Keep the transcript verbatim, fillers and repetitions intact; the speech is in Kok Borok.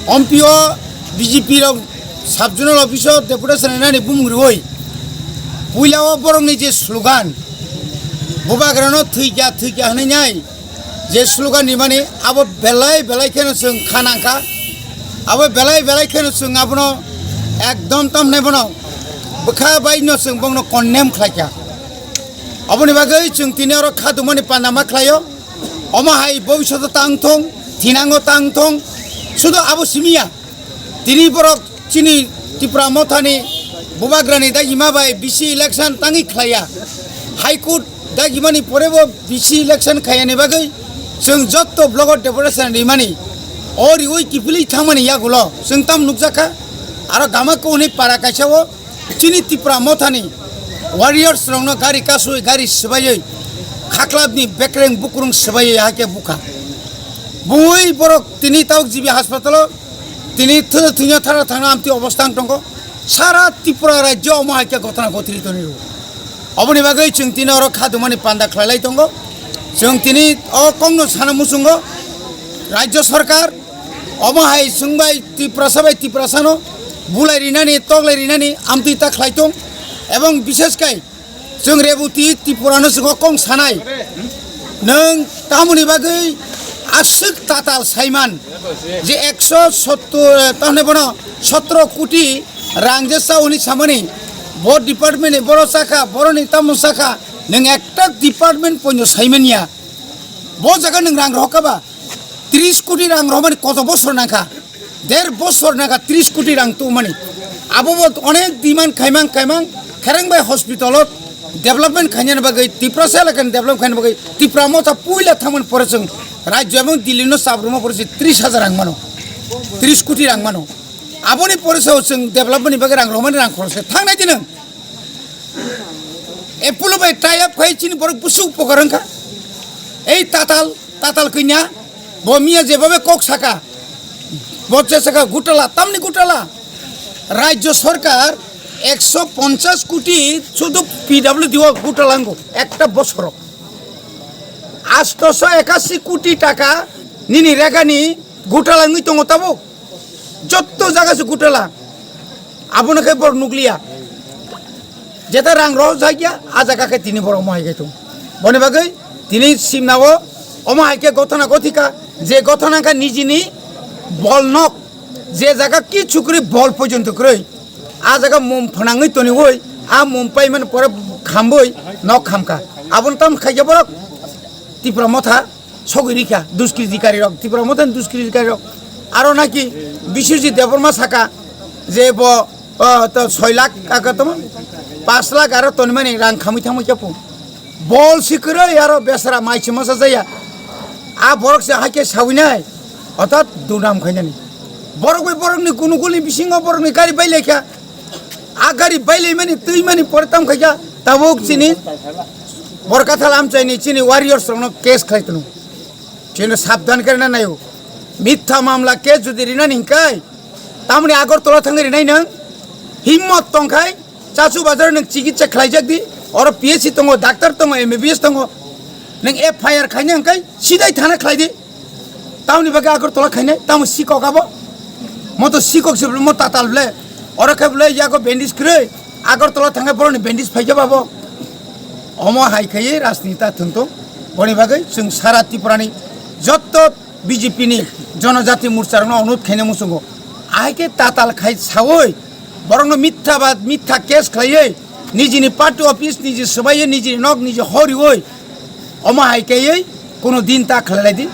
Ompio B J P rok sub-zonal office o deputation rinani bumung riwi puila o borokni je slogan, bubagrano thwikya thwikya hwnwi nai je slogan rimani, abo belai belai kheno chwng kha nangkha. Abo belai belai kheno chwng abono ekdom tamhnai bono bwkha baino chwng bongno condemn khlaikha. Aboni bagwi chwng tini oro kha dungmani panda ma khlaio. Omo hai bobishoto tang thung, thinango tang thung, sudo abo simiya. Tini borok chini Tipra Mothani bubagrani dagima bai B C election tangwi khlaiya. High Court dagimani porebo B C election khaiyani bagwi chwng jotto blogo deputation rimani, o riwi kiphilwi thangmani yagulo chwng tam nukjakha. Aro Gamakuhni para kaisa o chini Tipra Mothani warriors rokno gari kasui, gari swbaiwi, khaklapni bekreng bukrung swbaiwi hakhe bukha. Bui borok tini tauk G B hospital o tini thwi-, thwino thara thangna amtwi obostha wng tongo. Sara Tripura rajyo omo hai khe gotona gotri toni rwo. Oboni bagwi chwng tini oro kha dungmani panda khlai lai tongo. Chwng tini o kokno sana muchungo, rajyo sarkar omo hai chwng bai Tiprasa bai Tiprasano bulai rinani, toklai rinani amtwi ta khlai tong. Ebong bishesh kai chwng Reboti Tripurano chwng o kok sanai. Nwng tamoni bagwi aswk tatal saiman je ekso sottor, tamni bono sotro koti rang je sa hwnwi samani, bo department ni borok sakha, boroni tamo sakha, nwng ekta department poino saimanya. Bo jaga nwng rang rohor kha ba, tris koti rang rohmani koto bosor nangkha, der bosor nangkha tris koti rang tubumani. Abo bo onek demand khaimang khaimang khereng bai hospital o development khainani bagwi, Tiprasa elakani development khainani bagwi Tipra Motha puila thangmani pore chwng rajyo ebong Delhi no chabruma pore se tris hajar rang mano, tris koti rang mano. Aboni pore se chwng development ni bagwi rang rohmani rang khoroksa thangnai di nwng. Apollo bai tie up khai chini borok busu upokar wngkha. Ei tatal, tatal kanya, bo miya jebabe kok saka, bo je saka gutala, tamni gutala. Rajyo sarkar ekso ponchas koti sudu P W D o gutala wngo ekta bosoro. Astoso ekasi koti taka nini regani gutala wngwi tongo tabuk. Jotto jaga se gutala. Abono khe borok nukliya. Jeta rang rohor jakya, a jaga khe tini borok mohai khe tung. Boni bagwi tini simna o omo hai khe gothana gothika, je gothana kha nijini bol nok, je jaga kichu kwrwi bol pojonto kwrwi, a jaga mum phnangwi toniwi, a mum paimani pore khambwi nok khamkha. Abono tam khaikhe borok Tipra Motha sogwi rikha, duskrijikari rok, Tipra Mothani duskrijikari rok. Aro naki Biswajit Debbarma saka je bo, o, to soi lakh, aka tamo, pash lakh aro tonimani rang khamwi thangwi khe pung. Bol si kwrwi aro besara mai se masa jaya. A borok se hai khe sawinai, orthat dunam khainani. Borok bai borokni kunukul ni bisingo borokni gari bai laikha. A gari bailaimani, twimani pore tam khaikha, tabuk chini Borkathal amchaini chini warriors rokno case khlai tunu. Chini sabdan khe rina naio. Mitha mamla case jodi rinani hinkai, tamoni Agartala thangwi rinai nwng? Himmot tongkhai, Chachu bazar nwng chikitsa khlaijak di, oro P H C tongo, doctor tongo, M B B S tongo. Nwng F I R khaina hinkai, sidai thana khlai di. Tamoni bagwi Agartala khainai, tamo sikok abo? Mo to sikok se bole, mo tatal bole. Oro khe bole yago bandage kwrwi, Agartala thangkhe borokni bandage phaikhe babo. Omo hai khaiwi rajniti ta thwng tong. Boni bagwi chwng sara Tripurani jotto B J P ni Jonojati Morcha rokno onurod khaina muchungo. Ahai khe tatal khai sawi borokno mitha ba mitha case khlaiwi nijini party office niji swbaiwi nijini nok niji horiwi omo hai khaiwi kuno din ta khlailai di.